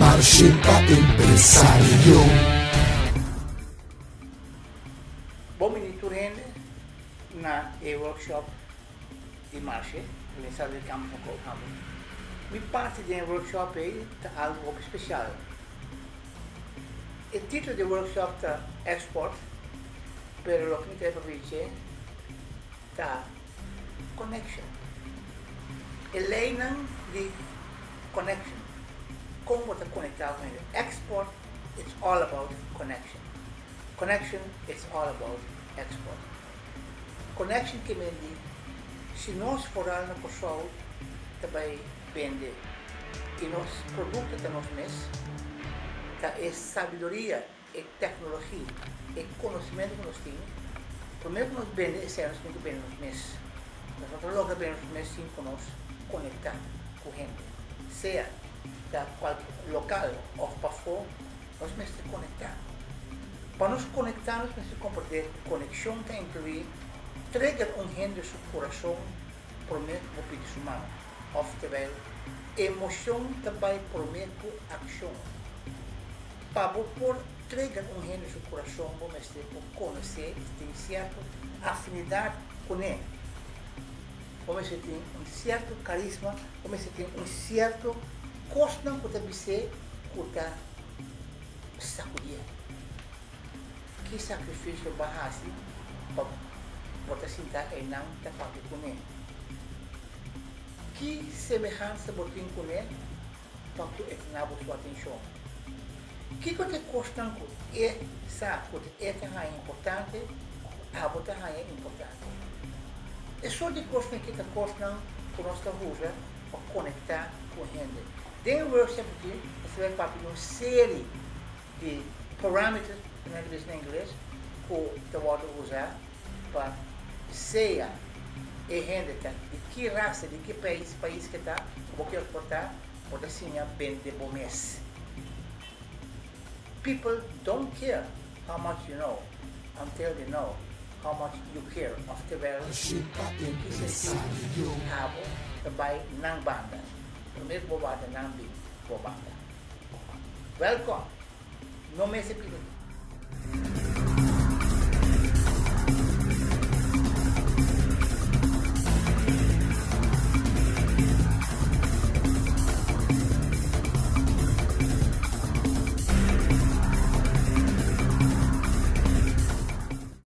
Marshe pa Empresario. Bon bini tur hende na e workshop di Marshe, organisá den Kamer van Koophandel. Mi parti den e workshop ei ta algu hopi spesial. E título di e workshop ta Export, pero loke mi ta papia di dje ta Connection. E leinan di connection, kon bo ta konektá ku hende. Export it's all about connection. Connection it's all about export. Connection ke men di si nos foral na Kòrsou ta bai bende i nos produkto ta nos mes, ta e sabiduria, e teknologia, e konosementu ku nos tin, promé ku nos bende esei nos tin ku bende nos mes. Nos no ta logra bende nos mes sin ku nos konektá ku hende, sea ta kualke lokal òf pafó, nos mester konektá. Pa nos konektá nos mester komprendé ku konekshon ta inkluí trigger un hende su kurason promé ku bo pidi su man, òftewel emoshon ta bai promé ku akshon. Pa bo por trigger un hende su kurason bo mester por konosé i tin sierto afinidat kuné. Bo mester tin un sierto karisma, bo mester tin un sierto kosnan ku ta bis'é ku ta sakudié. Ki sakrifisio bo a hasi pa bo ta sinta einan ta papia kuné? Ki semehansa bo tin kuné pa ku e ta na bo su atenshon? Kiko ta e kosnan ku e sa ku ta e ta haña importante ku abo ta haña importante? E sort di kosnan aki ta kosnan ku nos ta usa pa konektá ku hende. Den e workshop aki nos ta bai papia di un seri di parameters, ku nan ta bisa na ingles, ku ta wòrdu usá pa sea e hende ta di ki rasa, di ki pais pais ke ta ku bo ke eksportá, bo ta siña bende bo mes. People don't care how much you know until they know how much you care, oftewel den ki sentido abo ta bai nan banda, promé ku bo warda nan bin bo banda. Welkom! No mester pidi.